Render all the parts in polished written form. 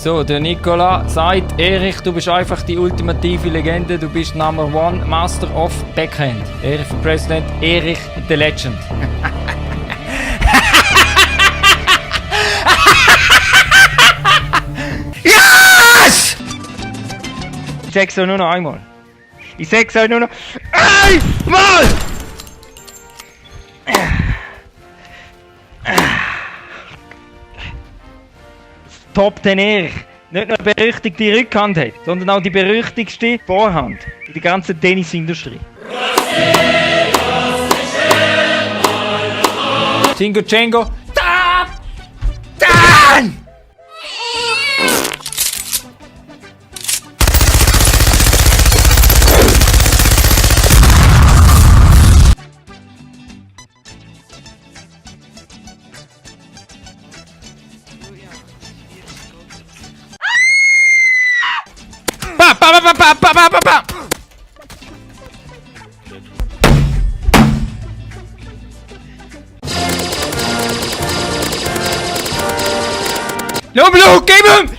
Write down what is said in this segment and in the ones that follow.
So, der Nicola sagt, Erich, du bist einfach die ultimative Legende. Du bist Number One Master of Backhand. Erich für President, Erich the Legend. Yes! Ich sag's euch nur noch einmal. Ich sag's euch nur noch einmal! Top den Erich. Nicht nur eine berüchtigte Rückhand hat, sondern auch die berüchtigste Vorhand in der ganzen Tennisindustrie. Cinco Cengo. Dan! Pa! No blue, gib ihm!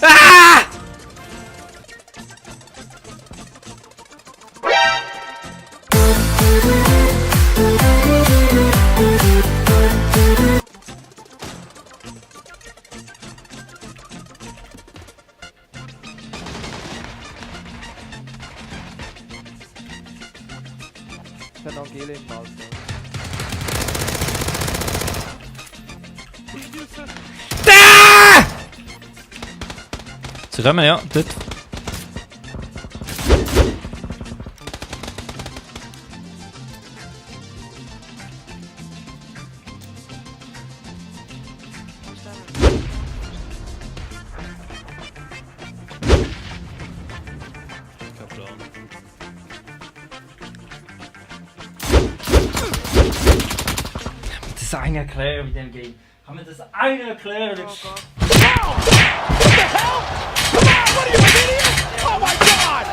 Ah! Dann Angela im Malta. Da! Sie kommen, ja, dort. Das eine erklären mit dem Game. Kann man das eine erklären? What the hell? Come on, what are you, an idiot? Oh my god!